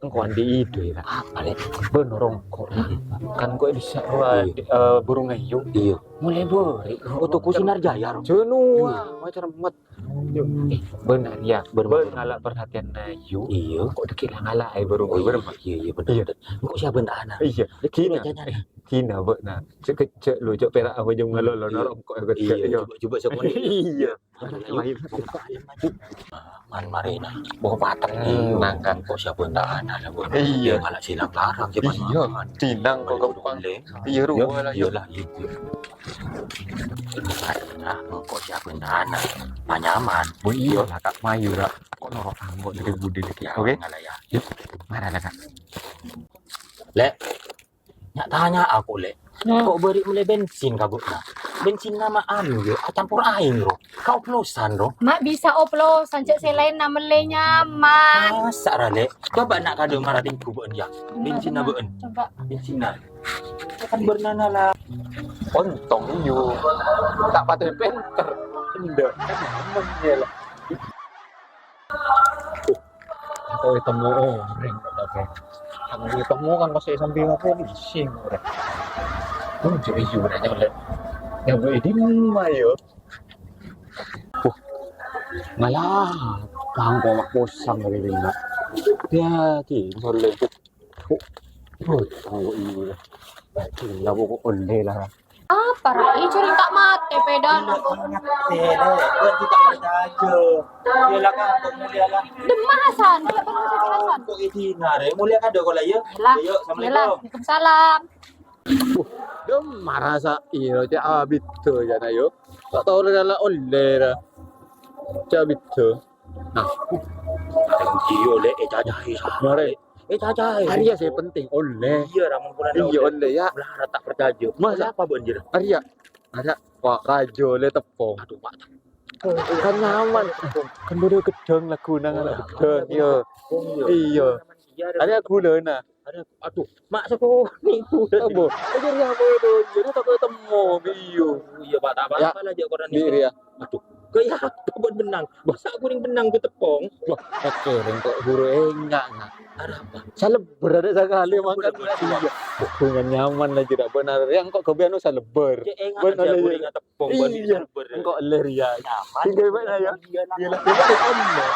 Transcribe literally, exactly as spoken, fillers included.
Engko' andi' ide, ya. Apa, Lè'? Bân rongko', Lè'. Kan engko' bisa rowa, Iyâ. Eh, burung ayu. Iyâ. Mulai bâri'. Oh, toko Sinar Jaya, Ro. Jenoa, Iyâ. Macam met. Iyâ. Eh, bân, ya. Bân, bân. Bân ngala' perhatian ayu. Iyâ. Engko' dikira ngala', eh, burung ayu. Oh, iyâ, iyâ, bhender. Iyâ. Engko' siapa yang tahan? Iyâ. Lè', gina. Gina, bâ'na. Cè', cè' lu, cè' pèra' apa jhâ' malolo, Iyâ. Rongko', eh, Iyâ, iyâ. Coba, coba, coba. Iyâ. Ayo, ayo, ayo. Man marèna. Bâ' pateng. Hmm, nangkan. Kok siapa yang tahan, lah, Bu? Iyâ. Dia malah silang larang, siapa Iyâ. Yang tahan? Tinang kok gampang. Iyâ, Iyâ, rowa lah, iyâ. Iyalah, iyâ, iyâ. Nah, kok siapa yang tahan? Panyaman. Oh, iyâ, Iyâ. Lah, Kak, mayu, Kak. Kok norok anggo dari budi, ya, Oke. Ngalah, ya. Yuk, mara lah, Kak. Lè', Nya'-tanya aku, Lè'. Hmm. Kok bâri' mellè bensin ka bâ'na? Bensinna ma' anu, yo, acampor aèng, ro. Kaoplosan, ro. Ma' bisa oplosan, cè' sè laènna mellè nyaman. Masa', ra, Lè'? Coba na' kadhâ' mara tèngghu bâ'en, ya. Bensinna bâ'en. Coba. Bensinna. Kan bârnana la. Ontong, iyo. Ta' patè pènter. Endâ'. Kan nyaman, ya, Lè'. Kok ètemmo orèng kok, Bang? Kok ètemmo kan pas sambi ngapo polisi orèng. Kok jek iyo orèng nyambi. Nyambi di mana yo? Wah, malah bangko mak posang lagi bina. Ya, di, misalnya. Oh, oh, oh, iya. Berarti nggak pokok onde lah. Apa, Rai? Curi tak mate, pedana. Mate, Rai. Gua tidak percaya. Iyalah, kan, kok mulia, kan? Demah, Hasan. Tidak perlu saya, Hasan. Kok ini, nah, Rai? Mulia, kan, dok, lah, ya? Iyalah. Ayo, assalamualaikum. Iyalah. Waalaikumsalam. Uh, demah rasa, iya, cek abit tuh, ya, nah, yo. Tak tahu, Rai, lah, onde, Rai. Cek abit tuh. Nah. Iyo, Lè', eh, cacahe, Mare. Eh, cacahe. Arya sih penting, onde. Iya, ramun pula Iya, onde. Onde, ya. Melarat tak percaya. Masa? Oleh apa, Bu, anjir? Arya. Ada, Pak, rajo, le tepung. Aduh, Pak. Kan nyaman. Kan bodo gedhong lagu nang Oh, anak iya. Gedhong, iya. Tepung, iya. Iya. Iya, ada Arya gula, nah. Ada, aduh, mak sekolah niku. Apa? Ajar ya apa itu? Jadi tak ketemu, iyo. Iya, Pak, tak apa-apa lah, Jek, koran Di itu. Ria. Aduh, kayak apa buat benang? Masa aku ning benang ke tepung? Wah, oke, ning kok guru enggak, enggak. Ada apa? Saleber ada sekali makan. Saleber, iya. Hubungan nyaman lah, tidak benar. Yang kok kebiasaan saleber. Cek enggak Benar, aja iya. Gue ingat tepung, buat Iya. Saleber. Engkok ler ya. Nyaman. Tinggal mana ya? Iya, Iya, lah. Iya, lah.